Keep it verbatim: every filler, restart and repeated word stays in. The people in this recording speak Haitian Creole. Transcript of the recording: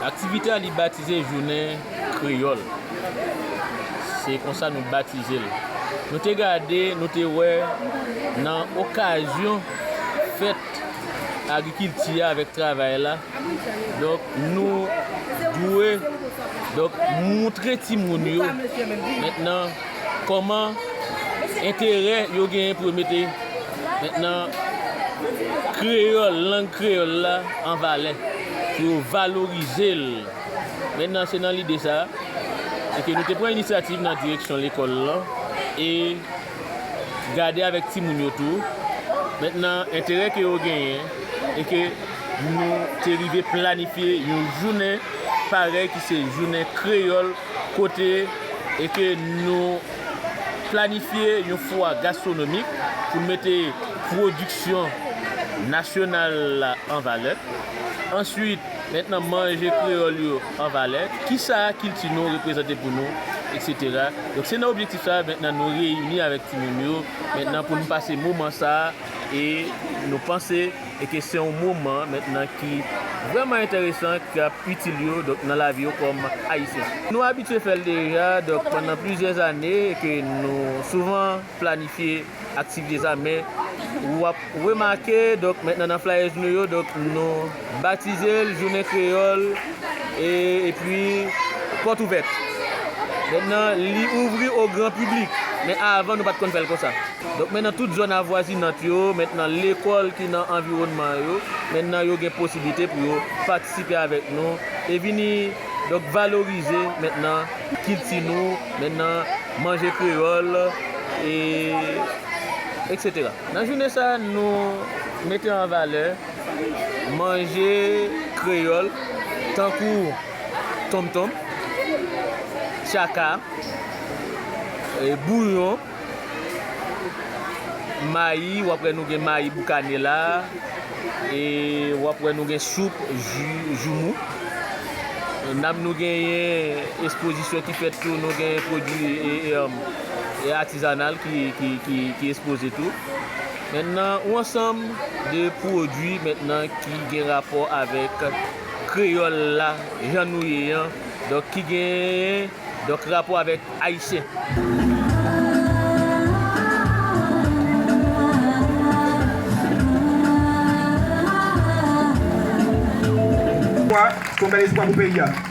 Aktivite a li batize Jounen Kreyòl. Se konsa nou batize l. Nou te gade, nou te wè nan okazyon fèt agrikilti a avèk travay la. Donk, nou dwe, donk, moutre timoun yo mentnan kòman enterè yo genyen pou yo mete mentnan kreyòl, lang kreyòl la an valè, pou yo valorize l. Mentnan, se nan lide sa a, e ke nou te pran inisyativ nan direksyon lekòl lan, e gade avèk timoun yo tou. Mentnan, enterè ke yo genyen, e ke nou te rive planifye yon jounen parèy ki se jounen kreyòl, kote e ke nou planifye yon fwa gastwonomik pou n mete pwodiksyon nasyonal la an valè. Answit, mentnan, manje kreyòl yo an valè. Kisa kilti nou reprezante pou nou, etsetera. Donk, se nan objektif sa a, mentnan, nou reyini avèk timoun yo, mentnan, pou n pase moman sa a, e nou panse e ke se yon moman mentnan ki vrèman enteresan, k ap itil yo, donk, nan lavi yo kòm Ayisyen. Nou abitye fè l deja, donk, pandan plizyè ane, e ke nou souvan planifye aktivite sa, men w ap remake, donk, mentnan nan flyers nou yo, donk, nou batize l Jounen Kreyòl, e, epi pòt ouvèt. Mentnan, li ouvri o gran piblik, men avan, nou pa t konn fè l konsa. Donk, mentnan, tout zòn avwazinant yo, mentnan, lekòl ki nan anviwònman yo, mentnan, yo gen posiblite pou yo patisipe avèk nou e vini, donk, valorize, mentnan, kilti nou, mentnan, manje kreyòl, e, etsetera. Nan jounen sa a, nou mete an valè manje kreyòl, tankou tonmtonm, tchaka, e, bouyon, mayi, w ap wè nou gen mayi boukane la, e w ap wè nou gen soup, ji, joumou. N ap nou genyen ekspozisyon ki fèt tou, nou gen pwodui, e, e, um, e atizanal ki, ki, ki, ki ekspoze tou. Mentnan, yon ansanm de pwodui mentnan ki gen rapò avèk kreyòl la, jan nou ye an, donk ki gen, donk, rapò avèk ayisyen. Espwa, se yon bèl espwa pou peyi a.